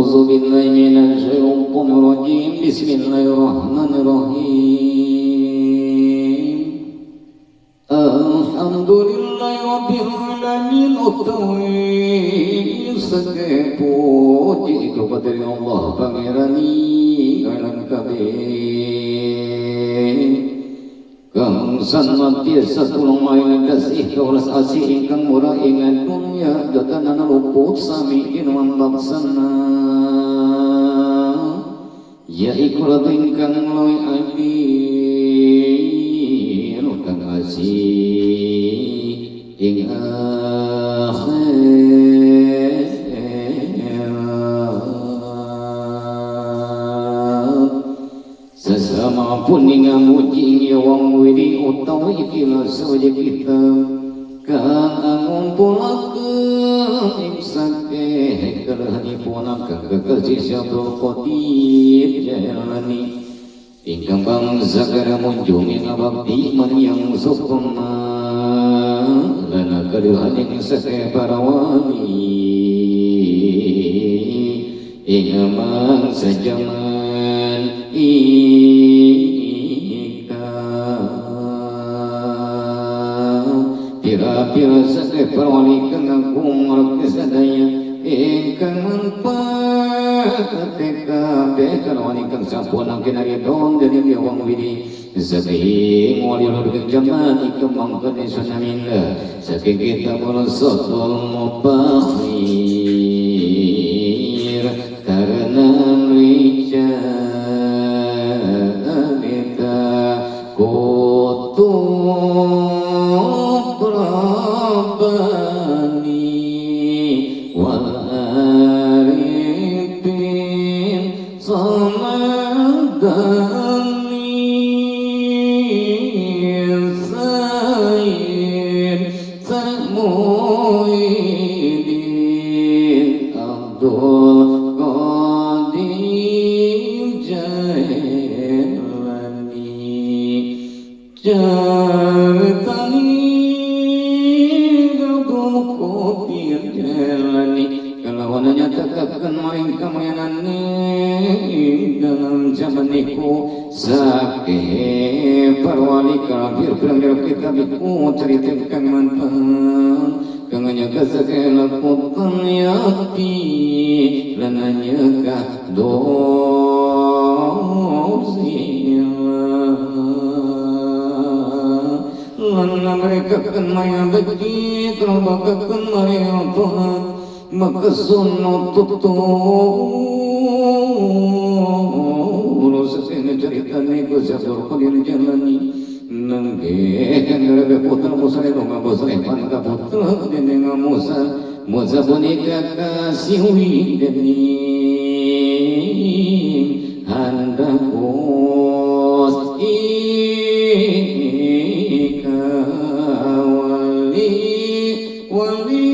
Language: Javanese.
A'udzu billahi minasyaitonir rajim. Bismillahirrahmanirrahim. Alhamdulillahi rabbil alamin. Utawi sake puji kepada Allah pangerani alam kabeh. Kang sanatiasa tulung maring kasih kawelas asih ingkang murah ing dunya datanan luput sami inuman laksana ya iku ratu ingkang luwih adil kang asih ing akhirat. Sesama pun ngamuji ya wong wiri utawi iki sawaja kita kang ngumpulaken ing sakeh kerahanipun kang kekasih Abdul Qadir Jailani ingkang bangsa kara munjung ing abdi maryang sukma lan kalihan ing sakeh para wali ing mangsa jaman ika pira-pira sakeh para wali kang agung rekti sadaya ingkang manfaat kabeh para wali kang sampun kinaripun dening wong wiri saking wali luhur jaman iku mangkene sunamillah saking kita mulasatul mubakhir karena rijalita kutub rabbani wal arifin samadani sayyid samuidin Abdul Qadir Jailani Jartani Abdul Qadir Jailani kalawan nyatakaken maring kamayanane dalam zaman niku sakeh para wali kafir pirang kitab iku cerita kang manfaat kang nyaga sakeh lakukan yakti lan nyegah dosa lan mereka kan maya bekti kerobakaken maring Tuhan maka sunat tulus ini cerita niku Abdul Qadir Jailani nangge kang putra Musa donga Musa pan putra dening Musa Musa punika kasih dening handakus ika wali wali